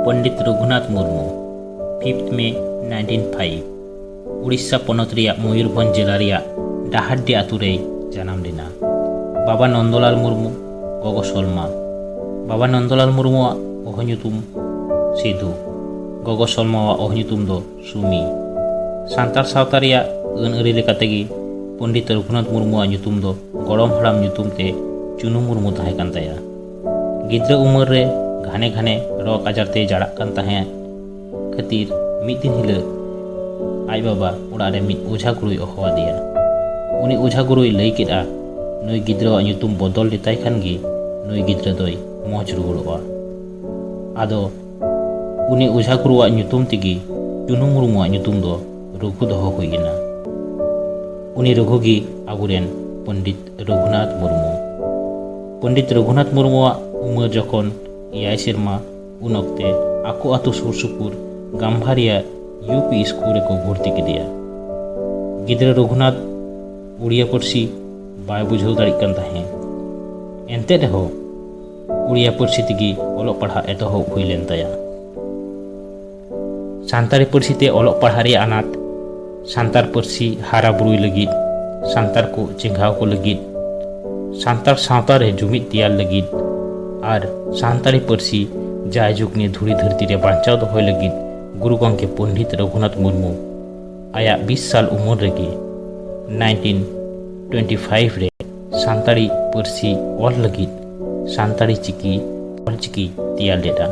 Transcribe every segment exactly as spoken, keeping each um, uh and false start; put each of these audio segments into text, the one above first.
Pandit Raghunath Murmu, fifth ᱢᱮ nineteen five, Odisha ᱯᱚᱱᱚᱛ ᱨᱮᱭᱟᱜ ᱢᱚᱭᱩᱨᱵᱷᱚᱸᱡᱽ ᱡᱮᱞᱟ ᱨᱮᱭᱟᱜ ᱰᱟᱦᱟᱨᱰᱤ ᱟᱛᱳ ᱨᱮᱭ ᱡᱟᱱᱟᱢ ᱞᱮᱱᱟ᱾ ᱵᱟᱵᱟ ᱱᱚᱱᱫᱚᱞᱟᱞ ᱢᱩᱨᱢᱩ, ᱜᱚᱜᱚ ᱥᱚᱞᱢᱟ᱾ ᱵᱟᱵᱟ ᱱᱚᱱᱫᱚᱞᱟᱞ ᱢᱩᱨᱢᱩᱣᱟᱜ ᱚᱦᱚ ᱧᱩᱛᱩᱢ ᱥᱤᱫᱷᱩ, ᱜᱚᱜᱚ ᱥᱚᱞᱢᱟᱣᱟᱜ ᱚᱦᱚ ᱧᱩᱛᱩᱢ ᱫᱚ ᱥᱩᱢᱤ᱾ ᱥᱟᱱᱛᱟᱲ ᱥᱟᱶᱛᱟ ᱨᱮᱭᱟᱜ ᱟᱹᱱ ᱟᱹᱨᱤ ᱞᱮᱠᱟᱛᱮ ᱜᱮ ᱯᱚᱱᱰᱤᱛ ᱨᱚᱜᱷᱩᱱᱟᱛᱷ ᱢᱩᱨᱢᱩᱣᱟᱜ ᱧᱩᱛᱩᱢ ᱫᱚ ᱜᱚᱲᱚᱢ ᱦᱟᱲᱟᱢ ᱧᱩᱛᱩᱢ ᱛᱮ ᱪᱩᱱᱩ ᱢᱩᱨᱢᱩ ᱛᱟᱦᱮᱸ ᱠᱟᱱ ᱛᱟᱭᱟ᱾ ᱜᱤᱫᱽᱨᱟᱹ ᱩᱢᱮᱨ ᱨᱮ ᱜᱷᱟᱱᱮ ᱜᱷᱟᱱᱮ ᱨᱳᱜᱽ ᱟᱡᱟᱨ ᱛᱮᱭ ᱡᱟᱲᱟᱜ ᱠᱟᱱ ᱛᱟᱦᱮᱸᱫ ᱠᱷᱟᱹᱛᱤᱨ ᱢᱤᱫ ᱫᱤᱱ ᱦᱤᱞᱳᱜ ᱟᱡ ᱵᱟᱵᱟ ᱚᱲᱟᱜ ᱨᱮ ᱢᱤᱫ ᱚᱡᱷᱟ ᱜᱩᱨᱩᱭ ᱦᱚᱦᱚ ᱟᱫᱮᱭᱟ᱾ ᱩᱱᱤ ᱚᱡᱷᱟ ᱜᱩᱨᱩᱭ ᱞᱟᱹᱭ ᱠᱮᱫᱼᱟ, ᱱᱩᱭ ᱜᱤᱫᱽᱨᱟᱹᱣᱟᱜ ᱧᱩᱛᱩᱢ ᱵᱚᱫᱚᱞ ᱞᱮᱛᱟᱭ ᱠᱷᱟᱱ ᱜᱮ ᱱᱩᱭ ᱜᱤᱫᱽᱨᱟᱹ ᱫᱚᱭ ᱢᱚᱡᱽ ᱨᱩᱣᱟᱹᱲᱚᱜᱼᱟ᱾ ᱟᱫᱚ ᱩᱱᱤ ᱚᱡᱷᱟ ᱜᱩᱨᱩᱣᱟᱜ ᱧᱩᱛᱩᱢ ᱛᱮᱜᱮ ᱪᱩᱱᱩ ᱢᱩᱨᱢᱩᱣᱟᱜ ᱧᱩᱛᱩᱢ ᱫᱚ ᱨᱚᱜᱷᱩ ᱫᱚᱦᱚ ᱦᱩᱭ ᱮᱱᱟ᱾ ᱩᱱᱤ ᱨᱚᱜᱷᱩ ᱜᱮ ᱟᱵᱚᱨᱮᱱ ᱯᱚᱱᱰᱤᱛ ᱨᱚᱜᱷᱩᱱᱟᱛᱷ ᱢᱩᱨᱢᱩ᱾ ᱯᱚᱱᱰᱤᱛ ᱨᱚᱜᱷᱩᱱᱟᱛᱷ ᱢᱩᱨᱢᱩᱣᱟᱜ ᱩᱢᱮᱨ ᱡᱚᱠᱷᱚᱱ ᱮᱭᱟᱭ ᱥᱮᱨᱢᱟ, ᱩᱱ ᱚᱠᱛᱮ ᱟᱠᱚ ᱟᱹᱛᱩ ᱥᱩᱨ ᱥᱩᱯᱩᱨ ᱜᱟᱢᱵᱷᱟᱨᱤᱭᱟ ᱤᱭᱩ ᱯᱤ ᱥᱠᱩᱞ ᱨᱮᱠᱚ ᱵᱷᱚᱨᱛᱤ ᱠᱮᱫᱮᱭᱟ᱾ ᱜᱤᱫᱽᱨᱟᱹ ᱨᱚᱜᱷᱩᱱᱟᱛᱷ ᱩᱲᱤᱭᱟ ᱯᱟᱹᱨᱥᱤ ᱵᱟᱭ ᱵᱩᱡᱷᱟᱹᱣ ᱫᱟᱲᱮᱭᱟᱜ ᱠᱟᱱ ᱛᱟᱦᱮᱸᱫ᱾ ᱮᱱᱛᱮ ᱨᱮᱦᱚᱸ ᱩᱲᱤᱭᱟ ᱯᱟᱹᱨᱥᱤ ᱛᱮᱜᱮ ᱚᱞᱚᱜ ᱯᱟᱲᱦᱟᱜ ᱮᱛᱚᱦᱚᱵ ᱦᱩᱭ ᱞᱮᱱ ᱛᱟᱭᱟ᱾ ᱥᱟᱱᱛᱟᱲᱤ ᱯᱟᱹᱨᱥᱤ ᱛᱮ ᱚᱞᱚᱜ ᱯᱟᱲᱦᱟᱜ ᱨᱮᱭᱟᱜ ᱟᱱᱟᱴ, ᱥᱟᱱᱛᱟᱲ ᱯᱟᱹᱨᱥᱤ ᱦᱟᱨᱟ ᱵᱩᱨᱩᱭ ᱞᱟᱹᱜᱤᱫ, ᱥᱟᱱᱛᱟᱲ ᱠᱚ ᱪᱮᱸᱜᱷᱟᱣ ᱠᱚ ᱞᱟᱹᱜᱤᱫ, ᱥᱟᱱᱛᱟᱲ ᱥᱟᱶᱛᱟ ᱨᱮ ᱡᱩᱢᱤᱫ ᱛᱮᱭᱟᱨ ᱞᱟᱹᱜᱤᱫ ᱟᱨ ᱥᱟᱱᱛᱟᱲᱤ ᱯᱟᱹᱨᱥᱤ ᱡᱟᱭᱡᱩᱜᱽ ᱱᱤᱭᱟᱹ ᱫᱷᱩᱲᱤ ᱫᱷᱟᱹᱨᱛᱤ ᱨᱮ ᱵᱟᱧᱪᱟᱣ ᱫᱚᱦᱚᱭ ᱞᱟᱹᱜᱤᱫ ᱜᱩᱨᱩ ᱜᱚᱢᱠᱮ ᱯᱚᱱᱰᱤᱛ ᱨᱚᱜᱷᱩᱱᱟᱛᱷ ᱢᱩᱨᱢᱩ ᱟᱭᱟᱜ ᱵᱤᱥ ᱥᱟᱞ ᱩᱢᱮᱨ ᱨᱮᱜᱮ, ᱱᱟᱭᱤᱱᱴᱤᱱ ᱴᱩᱭᱮᱱᱴᱤ ᱯᱷᱟᱭᱤᱵᱷ ᱨᱮ, ᱥᱟᱱᱛᱟᱲᱤ ᱯᱟᱹᱨᱥᱤ ᱚᱞ ᱞᱟᱹᱜᱤᱫ ᱥᱟᱱᱛᱟᱲᱤ ᱪᱤᱠᱤ, ᱚᱞᱪᱤᱠᱤ ᱛᱮᱭᱟᱨ ᱞᱮᱫᱼᱟ᱾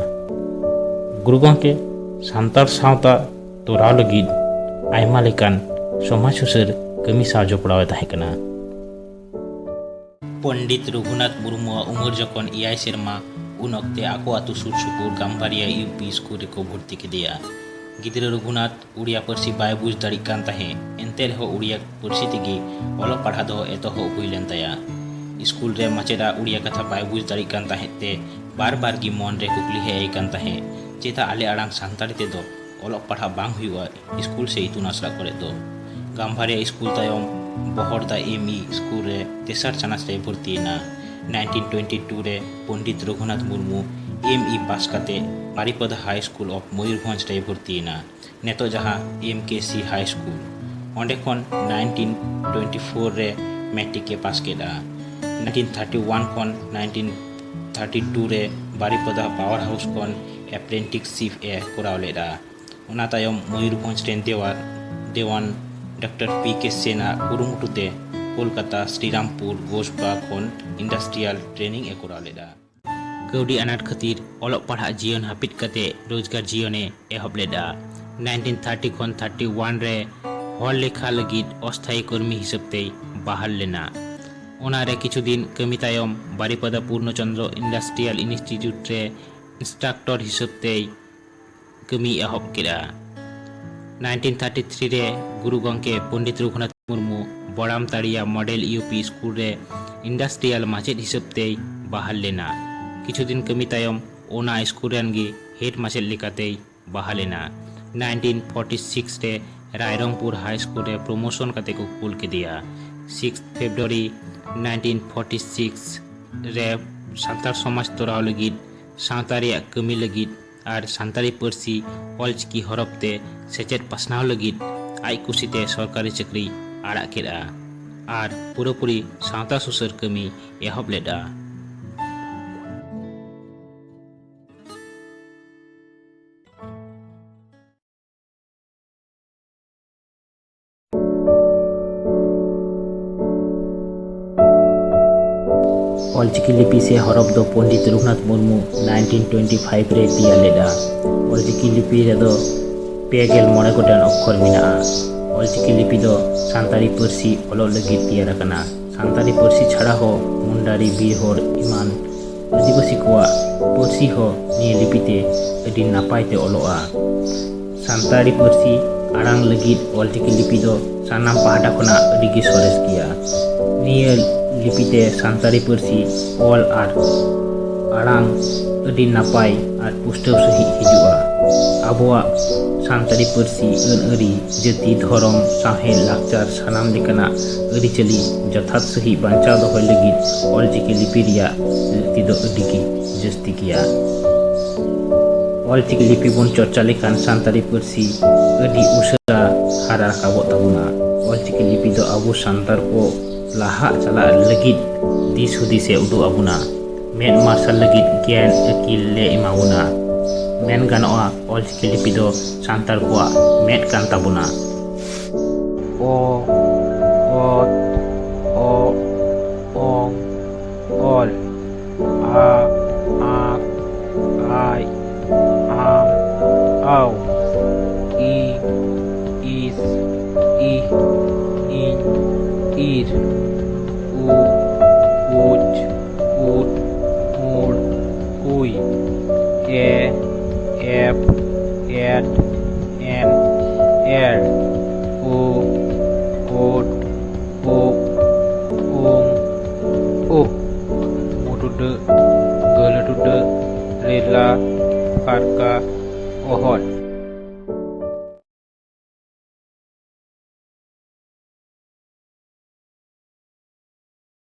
ᱜᱩᱨᱩ ᱜᱚᱢᱠᱮ ᱥᱟᱱᱛᱟᱲ ᱥᱟᱶᱛᱟ ᱛᱚᱨᱟᱣ ᱞᱟᱹᱜᱤᱫ ᱟᱭᱢᱟ ᱞᱮᱠᱟᱱ ᱥᱚᱢᱟᱡᱽ ᱥᱩᱥᱟᱹᱨ ᱠᱟᱹᱢᱤ ᱥᱟᱶ ᱡᱚᱯᱲᱟᱣ ᱮ ᱛᱟᱦᱮᱸ ᱠᱟᱱᱟ᱾ ᱯᱚᱱᱰᱤᱛ ᱨᱚᱜᱷᱩᱱᱟᱛᱷ ᱢᱩᱨᱢᱩᱣᱟᱜ ᱩᱢᱮᱨ ᱡᱚᱠᱷᱚᱱ ᱮᱭᱟᱭ ᱥᱮᱨᱢᱟ, ᱩᱱ ᱚᱠᱛᱮ ᱟᱠᱚ ᱟᱹᱛᱩ ᱥᱩᱨ ᱥᱩᱯᱩᱨ ᱜᱟᱢᱵᱷᱟᱨᱤᱭᱟ ᱤᱭᱩ ᱯᱤ ᱥᱠᱩᱞ ᱨᱮᱠᱚ ᱵᱷᱚᱨᱛᱤ ᱠᱮᱫᱮᱭᱟ᱾ ᱜᱤᱫᱽᱨᱟᱹ ᱨᱚᱜᱷᱩᱱᱟᱛᱷ ᱩᱲᱤᱭᱟ ᱯᱟᱹᱨᱥᱤ ᱵᱟᱭ ᱵᱩᱡᱽ ᱫᱟᱲᱮᱭᱟᱜ ᱠᱟᱱ ᱛᱟᱦᱮᱸᱫ, ᱮᱱᱛᱮ ᱨᱮᱦᱚᱸ ᱩᱲᱤᱭᱟ ᱯᱟᱹᱨᱥᱤ ᱛᱮᱜᱮ ᱚᱞᱚᱜ ᱯᱟᱲᱦᱟᱜ ᱫᱚ ᱮᱛᱚᱦᱚᱵ ᱦᱩᱭ ᱞᱮᱱ ᱛᱟᱭᱟ᱾ ᱥᱠᱩᱞ ᱨᱮ ᱢᱟᱪᱮᱫ ᱟᱜ ᱩᱲᱤᱭᱟ ᱠᱟᱛᱷᱟ ᱵᱟᱭ ᱵᱩᱡᱽ ᱫᱟᱲᱮᱭᱟᱜ ᱠᱟᱱ ᱛᱟᱦᱮᱸᱫ ᱛᱮ ᱵᱟᱨ ᱵᱟᱨ ᱜᱮ ᱢᱚᱱ ᱨᱮ ᱠᱩᱠᱞᱤ ᱦᱮᱡ ᱟᱭ ᱠᱟᱱ ᱛᱟᱦᱮᱸᱫ, ᱪᱮᱫᱟᱜ ᱟᱞᱮ ᱟᱲᱟᱝ ᱥᱟᱱᱛᱟᱲᱤ ᱛᱮᱫᱚ ᱚᱞᱚᱜ ᱯᱟᱲᱦᱟᱜ ᱵᱟᱝ ᱦᱩᱭᱩᱜᱼᱟ ᱥᱠᱩᱞ ᱥᱮ ᱤᱛᱩᱱ ᱟᱥᱲᱟ ᱠᱚᱨᱮ ᱫᱚ? ᱜᱟᱢᱵᱷᱟᱨᱤᱭᱟ ᱥᱠᱩᱞ ᱛᱟᱭᱚᱢ ᱵᱚᱦᱚᱲᱫᱟ ᱮᱢ ᱤ ᱥᱠᱩᱞ ᱨᱮ ᱛᱮᱥᱟᱨ ᱪᱟᱱᱟᱪ ᱨᱮᱭ ᱵᱷᱚᱨᱛᱤᱭᱮᱱᱟ᱾ ᱱᱟᱭᱤᱱᱴᱤᱱ ᱴᱩᱭᱮᱱᱴᱤ ᱴᱩ ᱨᱮ ᱯᱚᱱᱰᱤᱛ ᱨᱚᱜᱷᱩᱱᱟᱛᱷ ᱢᱩᱨᱢᱩ ᱮᱢ ᱤ ᱯᱟᱥ ᱠᱟᱛᱮ ᱵᱟᱨᱤᱯᱟᱫᱟ High School of ᱢᱚᱭᱩᱨᱵᱷᱚᱸᱡᱽ ᱨᱮᱭ ᱵᱷᱚᱨᱛᱤᱭᱮᱱᱟ, ᱱᱤᱛᱚᱜ ᱡᱟᱦᱟᱸ M K C High School᱾ ᱚᱸᱰᱮ ᱠᱷᱚᱱ nineteen twenty four ᱨᱮ ᱢᱮᱴᱨᱤᱠ ᱮ ᱯᱟᱥ ᱠᱮᱫᱼᱟ᱾ nineteen thirty one ᱠᱷᱚᱱ nineteen thirty two ᱨᱮ ᱵᱟᱨᱤᱯᱟᱫᱟ Power House ᱠᱷᱚᱱ apprenticeship ᱮ ᱠᱚᱨᱟᱣ ᱞᱮᱫᱼᱟ᱾ ᱚᱱᱟ ᱛᱟᱭᱚᱢ ᱢᱚᱭᱩᱨᱵᱷᱚᱸᱡᱽ ᱨᱮᱱ ᱫᱮᱣᱟᱱ, ᱫᱮᱣᱟᱱ ᱰᱚᱠᱴᱚᱨ ᱯᱤ ᱠᱮ ᱥᱮᱱ ᱟᱜ ᱠᱩᱨᱩᱢᱩᱴᱩ ᱛᱮ ᱠᱳᱞᱠᱟᱛᱟ ᱥᱨᱤᱨᱟᱢᱯᱩᱨ ᱜᱳᱥᱯᱟ ᱠᱷᱚᱱ industrial training ᱮ ᱠᱚᱨᱟᱣ ᱞᱮᱫᱼᱟ᱾ ᱠᱟᱹᱣᱰᱤ ᱟᱱᱟᱴ ᱠᱷᱟᱹᱛᱤᱨ ᱚᱞᱚᱜ ᱯᱟᱲᱦᱟᱜ ᱡᱤᱭᱚᱱ ᱦᱟᱹᱯᱤᱫ ᱠᱟᱛᱮ ᱨᱳᱡᱽᱜᱟᱨ ᱡᱤᱭᱚᱱ ᱮ ᱮᱦᱚᱵ ᱞᱮᱫᱼᱟ᱾ nineteen thirty ᱠᱷᱚᱱ thirty one ᱨᱮ ᱦᱚᱲ ᱞᱮᱠᱷᱟ ᱞᱟᱹᱜᱤᱫ ᱚᱥᱛᱷᱟᱭᱤ ᱠᱚᱨᱢᱤ ᱦᱤᱥᱟᱹᱵ ᱛᱮᱭ ᱵᱟᱦᱟᱞ ᱞᱮᱱᱟ᱾ ᱚᱱᱟ ᱨᱮ ᱠᱤᱪᱷᱩ ᱫᱤᱱ ᱠᱟᱹᱢᱤ ᱛᱟᱭᱚᱢ ᱵᱟᱨᱤᱯᱟᱫᱟ ᱯᱩᱨᱱᱚ ᱪᱚᱸᱫᱽᱨᱚ Industrial Institute ᱨᱮ instructor ᱦᱤᱥᱟᱹᱵ ᱛᱮᱭ ᱠᱟᱹᱢᱤ ᱮᱦᱚᱵ ᱠᱮᱫᱼᱟ᱾ nineteen thirty three ᱨᱮ ᱜᱩᱨᱩ ᱜᱚᱢᱠᱮ Pandit Raghunath Murmu ᱵᱚᱲᱟᱢ ᱛᱟᱲᱤᱭᱟ Model U P School ᱨᱮ industrial ᱢᱟᱪᱮᱫ ᱦᱤᱥᱟᱹᱵ ᱛᱮᱭ ᱵᱟᱦᱟᱞ ᱞᱮᱱᱟ᱾ ᱠᱤᱪᱷᱩ ᱫᱤᱱ ᱠᱟᱹᱢᱤ ᱛᱟᱭᱚᱢ ᱚᱱᱟ ᱥᱠᱩᱞ ᱨᱮᱱ ᱜᱮ head ᱢᱟᱪᱮᱫ ᱞᱮᱠᱟᱛᱮᱭ ᱵᱟᱦᱟᱞ ᱮᱱᱟ᱾ nineteen forty six ᱨᱮ ᱨᱟᱭᱨᱚᱝᱯᱩᱨ High School ᱨᱮ promotion ᱠᱟᱛᱮ ᱠᱚ ᱠᱩᱞ ᱠᱮᱫᱮᱭᱟ᱾ sixth February nineteen forty six ᱨᱮ ᱥᱟᱱᱛᱟᱲ ᱥᱚᱢᱟᱡᱽ ᱛᱚᱨᱟᱣ ᱞᱟᱹᱜᱤᱫ, ᱥᱟᱶᱛᱟ ᱨᱮᱭᱟᱜ ᱠᱟᱹᱢᱤ ᱞᱟᱹᱜᱤᱫ ᱟᱨ ᱥᱟᱱᱛᱟᱲᱤ ᱯᱟᱹᱨᱥᱤ ᱚᱞᱪᱤᱠᱤ ᱦᱚᱨᱚᱯ ᱛᱮ ᱥᱮᱪᱮᱫ ᱯᱟᱥᱱᱟᱣ ᱞᱟᱹᱜᱤᱫ ᱟᱡ ᱠᱩᱥᱤᱛᱮ ᱥᱚᱨᱠᱟᱨᱤ ᱪᱟᱹᱠᱨᱤ ᱟᱲᱟᱜ ᱠᱮᱫᱼᱟ ᱟᱨ ᱯᱩᱨᱟᱹᱯᱩᱨᱤ ᱥᱟᱶᱛᱟ ᱥᱩᱥᱟᱹᱨ ᱠᱟᱹᱢᱤ ᱮᱦᱚᱵ ᱞᱮᱫᱼᱟ᱾ ᱚᱞᱪᱤᱠᱤ ᱞᱤᱯᱤ ᱥᱮ ᱦᱚᱨᱚᱯ ᱫᱚ Pandit Raghunath Murmu nineteen twenty five ᱨᱮᱭ ᱛᱮᱭᱟᱨ ᱞᱮᱫᱼᱟ᱾ ᱚᱞᱪᱤᱠᱤ ᱞᱤᱯᱤ ᱨᱮᱫᱚ ᱯᱮ ᱜᱮᱞ ᱢᱚᱬᱮ ᱜᱚᱴᱟᱝ ᱚᱠᱠᱷᱚᱨ ᱢᱮᱱᱟᱜᱼᱟ᱾ ᱚᱞᱪᱤᱠᱤ ᱞᱤᱯᱤ ᱫᱚ ᱥᱟᱱᱛᱟᱲᱤ ᱯᱟᱹᱨᱥᱤ ᱚᱞᱚᱜ ᱞᱟᱹᱜᱤᱫ ᱛᱮᱭᱟᱨ ᱟᱠᱟᱱᱟ᱾ ᱥᱟᱱᱛᱟᱲᱤ ᱯᱟᱹᱨᱥᱤ ᱪᱷᱟᱲᱟ ᱦᱚᱸ ᱢᱩᱱᱰᱟᱨᱤ, ᱵᱤᱨᱦᱚᱲ ᱮᱢᱟᱱ ᱟᱹᱫᱤᱵᱟᱹᱥᱤ ᱠᱚᱣᱟᱜ ᱯᱟᱹᱨᱥᱤ ᱦᱚᱸ ᱱᱤᱭᱟᱹ ᱞᱤᱯᱤ ᱛᱮ ᱟᱹᱰᱤ ᱱᱟᱯᱟᱭ ᱛᱮ ᱚᱞᱚᱜᱼᱟ᱾ ᱥᱟᱱᱛᱟᱲᱤ ᱯᱟᱹᱨᱥᱤ ᱟᱲᱟᱝ ᱞᱟᱹᱜᱤᱫ ᱚᱞᱪᱤᱠᱤ ᱞᱤᱯᱤ ᱫᱚ ᱥᱟᱱᱟᱢ ᱯᱟᱦᱴᱟ ᱠᱷᱚᱱᱟᱜ ᱟᱹᱰᱤ ᱜᱮ ᱥᱚᱨᱮᱥ ᱜᱮᱭᱟ᱾ ᱱᱤᱭᱟᱹ ᱞᱤᱯᱤ ᱛᱮ ᱥᱟᱱᱛᱟᱲᱤ ᱯᱟᱹᱨᱥᱤ ᱚᱞ ᱟᱨ ᱟᱲᱟᱝ ᱟᱹᱰᱤ ᱱᱟᱯᱟᱭ ᱟᱨ ᱯᱩᱥᱴᱟᱹᱣ ᱥᱟᱺᱦᱤᱡ ᱦᱤᱡᱩᱜᱼᱟ᱾ ᱟᱵᱚᱣᱟᱜ ᱥᱟᱱᱛᱟᱲᱤ ᱯᱟᱹᱨᱥᱤ, ᱟᱹᱱ ᱟᱹᱨᱤ, ᱡᱟᱹᱛᱤ, ᱫᱷᱚᱨᱚᱢ, ᱥᱟᱶᱦᱮᱫ, ᱞᱟᱠᱪᱟᱨ, ᱥᱟᱱᱟᱢ ᱞᱮᱠᱟᱱᱟᱜ ᱟᱹᱨᱤᱪᱟᱹᱞᱤ ᱡᱚᱛᱷᱟᱛ ᱥᱟᱺᱦᱤᱡ ᱵᱟᱧᱪᱟᱣ ᱫᱚᱦᱚᱭ ᱞᱟᱹᱜᱤᱫ ᱚᱞᱪᱤᱠᱤ ᱞᱤᱯᱤ ᱨᱮᱭᱟᱜ ᱞᱟᱹᱠᱛᱤ ᱫᱚ ᱟᱹᱰᱤ ᱜᱮ ᱡᱟᱹᱥᱛᱤ ᱜᱮᱭᱟ᱾ ᱚᱞᱪᱤᱠᱤ ᱞᱤᱯᱤ ᱵᱚᱱ ᱪᱚᱨᱪᱟ ᱞᱮᱠᱷᱟᱱ ᱥᱟᱱᱛᱟᱲᱤ ᱯᱟᱹᱨᱥᱤ ᱟᱹᱰᱤ ᱩᱥᱟᱹᱨᱟ ᱦᱟᱨᱟ ᱨᱟᱠᱟᱵᱚᱜ ᱛᱟᱵᱚᱱᱟ᱾ ᱚᱞᱪᱤᱠᱤ ᱞᱤᱯᱤ ᱫᱚ ᱟᱵᱚ ᱥᱟᱱᱛᱟᱲ ᱠᱚ ᱞᱟᱦᱟᱜ ᱪᱟᱞᱟᱜ ᱞᱟᱹᱜᱤᱫ ᱫᱤᱥ ᱦᱩᱫᱤᱥᱮ ᱩᱫᱩᱜ ᱟᱵᱚᱱᱟ᱾ ᱢᱮᱫ ᱢᱟᱨᱥᱟᱞ ᱞᱟᱹᱜᱤᱫ ᱜᱮᱭᱟᱱ ᱟᱹᱠᱤᱞ ᱞᱮ ᱮᱢᱟ ᱵᱚᱱᱟ᱾ ᱢᱮᱱ ᱜᱟᱱᱚᱜᱼᱟ, ᱚᱞᱪᱤᱠᱤ ᱞᱤᱯᱤ ᱫᱚ ᱥᱟᱱᱛᱟᱲ ᱠᱚᱣᱟᱜ ᱢᱮᱫ ᱠᱟᱱ ᱛᱟᱵᱚᱱᱟ᱾ ᱚ, ᱚᱛ, ᱚᱜ, ᱚᱝ, ᱚᱞ᱾ ᱟ, ᱟᱜ, ᱟᱭ, ᱟᱢ, ᱟᱣ᱾ ᱤ, ᱤᱥ, ᱤᱦ, ᱤᱧ, ᱤᱨ᱾ ᱩ, ᱩᱪ, ᱩᱫ, ᱩᱲ, ᱩᱭ᱾ ᱮ, ᱮᱯ, ᱮᱰ, ᱮᱱ, ᱮᱲ᱾ ᱳ, ᱳᱴ, ᱳᱜ, ᱳᱝ, ᱳᱦ᱾ ᱢᱩ ᱴᱩᱰᱟᱹᱜ, ᱜᱟᱹᱦᱞᱟᱹ ᱴᱩᱰᱟᱹᱜ, ᱨᱮᱞᱟ, ᱯᱷᱟᱨᱠᱟ, ᱚᱦᱚᱫ᱾